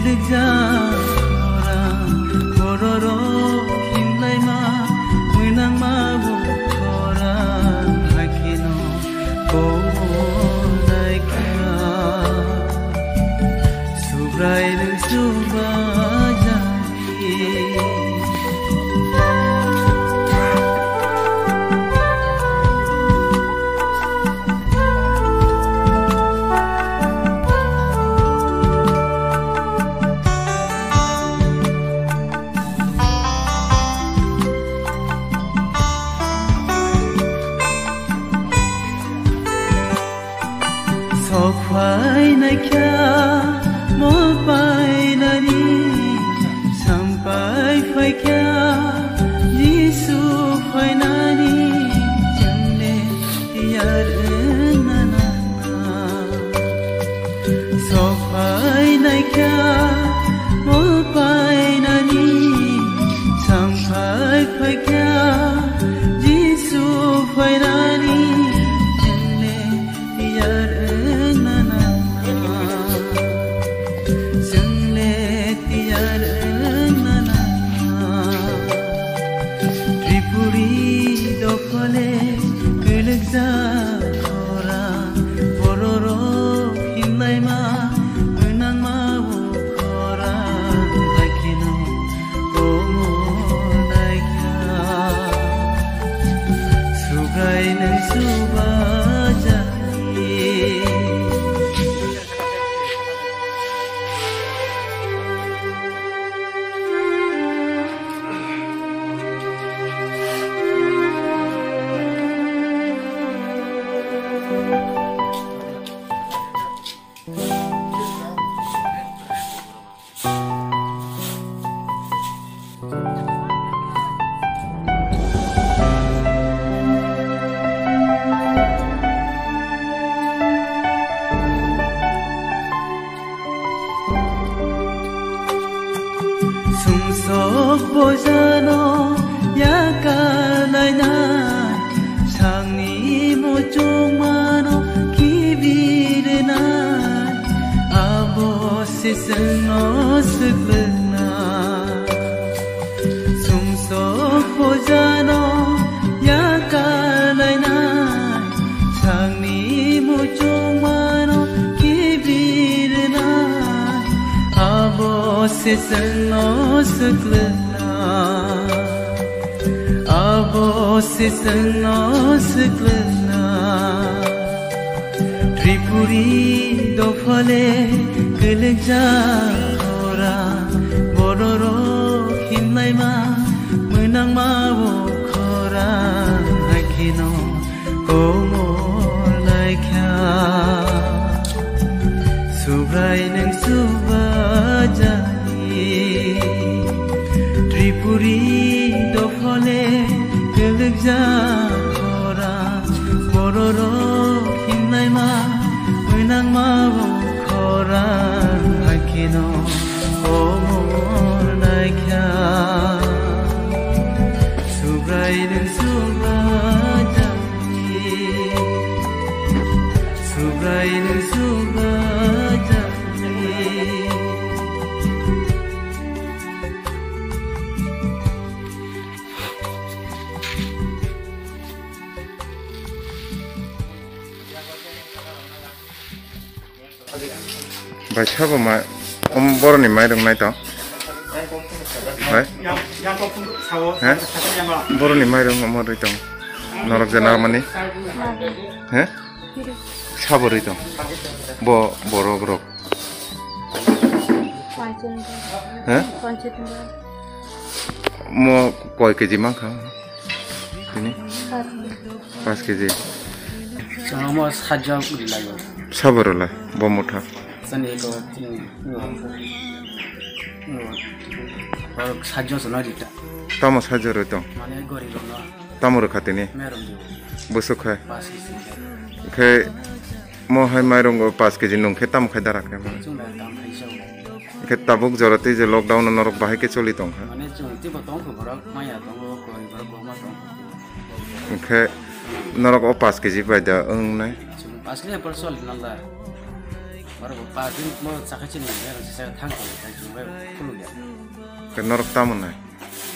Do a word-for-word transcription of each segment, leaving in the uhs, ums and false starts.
Rijak khorang, bororok himlaima, mwnangma bo khorang, hai kheno komo naikha. Subrai nwng subajak. Sok phainai kha mol painani, sampai phai kha Jisu phainani, chwngle tiyar wngna nangna. Sok phainai kha mol painani, sampai phai kha Jisu phainani, chwngle tiyar wngna nangna, chwngle tiyar wngna nangna. Tripuri dophale kwlwkjak khorang, bororok himlaima, mwnangma bo khorang, hai kheno komo naikha. Subrai nwng subajani. Sumsok bojano yakalainai, sakni muchungmano kibirinai, abo se chwngno swklugnai. Sumsok bojano yakalainai, sakni muchungmano kibirinai, abo se chwngno swklugnai, abo se chwngno swklugnai. Tripuri dophale kwlwkjak khorang, bororok himlaima, mwnangma bo khorang, hai kheno komo naikha. Subrai nwng subajani. Tripuri dophale kwlwkjak khorang, bororok himlaima, mwnangma bo khorang, hai kheno komo naikha. Subrai nwng subajani. Subrai nwng subajani. Bai sabo ma, um, boroni mairung nai to. Bai? He? Boroni mairung omo rwi tong. Norok je narmani. He? Sabo rwi tong. Bo borok rok. He? Mo koi keji mankha? Tini? Pas keji. Chwng omo sajak uri laio. Sabo rwlai, bo motha. Chani ko chini, no, no, sajak sana rita. Tamo sajak rwi tong? Mane gori rok no. Tamo rwkha tini? Merom di. Bwswk khai? Pas keji. Khe mo hai mairung o pas keji nung khe tamo khai dara khe? Chwng da tam khai sa. Khe tabuk jora tei je lockdown o norok bahai khe choli tong kha? Mane chwng tei bo tong kho borok maya tongo, koi borok bo ma tong kho. Khe norok o pas keji bai da wng nai? Chwng pas keji por choli nang da. Aro ba din mo chakha chini ya, sa thang ko, thang ko, khulu ya. Ke norok tamo nai?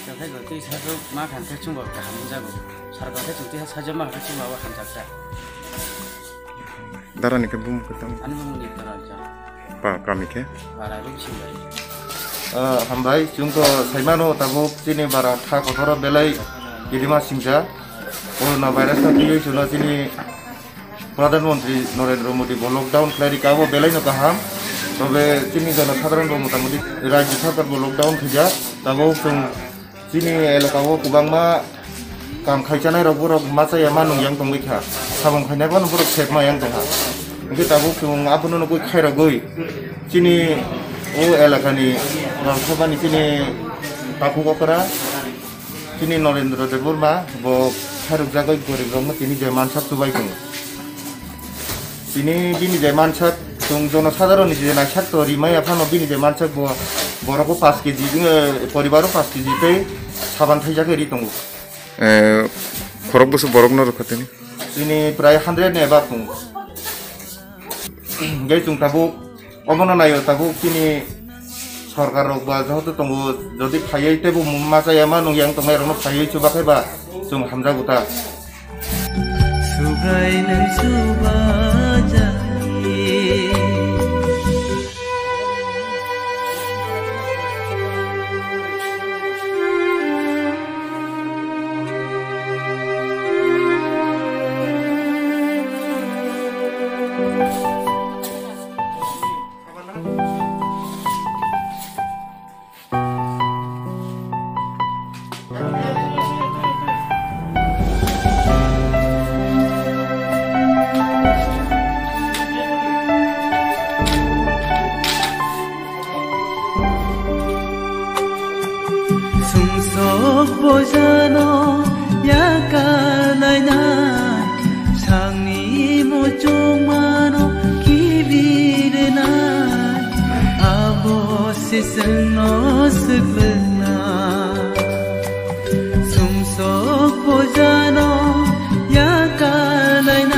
Chakha ko, tei sa ko, ma khan khe chungba kaham jago. Sarkar khe chungti ha, sajak ma khe chungba wa hamjak sa. Darani khe bumung khe tamo? Ani bumung ni Taranchal. Pa, kami khe? Para Rupsing bai. Ah, hambai, chwng to saimano tabuk chini bara tha kotor belai gedima singsa. Corona virus no twiwi chwngno chini Pradhan Mantri Narendra Modi bo lockdown khlai rika, abo belai no kaham. Tobe chini jono sadharon bo motamoti rajya sarkar bo lockdown khaijak. Tabuk chwng chini elaka o kwbangma kam khai chanai rok borok ma chaya ma nung yang tongwi kha. Samung khainai bono borok sep ma yang tongkha. Hwnkhe tabuk chwng abono nugwi khairogwi chini o elakani Rang Sabhani chini takhuk okra chini Narendra Debbarma bo khairokjagwi gorib rokno tini je mansak chubai tongo. Tini bini je mansak chwng jono sadharonni je naisak to rimaya phano bini je mansak bo borok o paanch K G, eh, poribaro paanch K G tei saban thaijak ri tongo. Eh, khorok bwswk borokno rwkha tini? Tini prai hundred ni above tongo. Hwnkhe chwng tabuk obono naio, tabuk chini sorkar rok ba joto tongo, jodi phaiwi teibo ma chaya ma nung yang tongnai rokno phaiwi chubakhai ba chwng hamjago ta. Subrai nang subajani. Sumsok bojano yakalainai, sangni muchungmano kibirinai, abo se chwngno swklanai. Sumsok bojano yakalainai,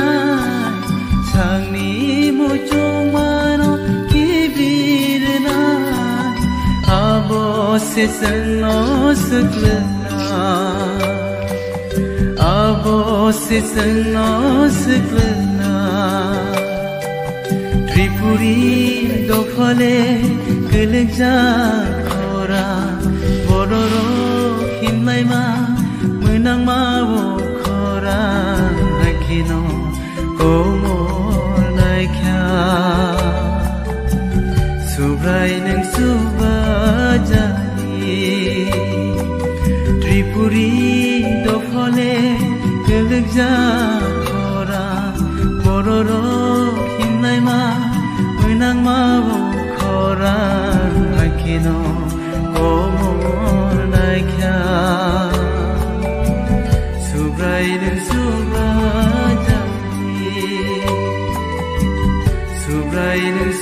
sangni muchungmano kibirinai, abo se chwngno swklanai, abo se chwngno swklanai. Tripuri dophale kwlwkjak khorang, bororok himlaima mwnangma o khorang, haikheno komor naikha. Subrai nwng subajani, Tripuri dophale kwlwkjak khorang, bororok himlaima mwnangma o khorang, haikheno komor naikha. Subrai nwng subajani, Subrai nwng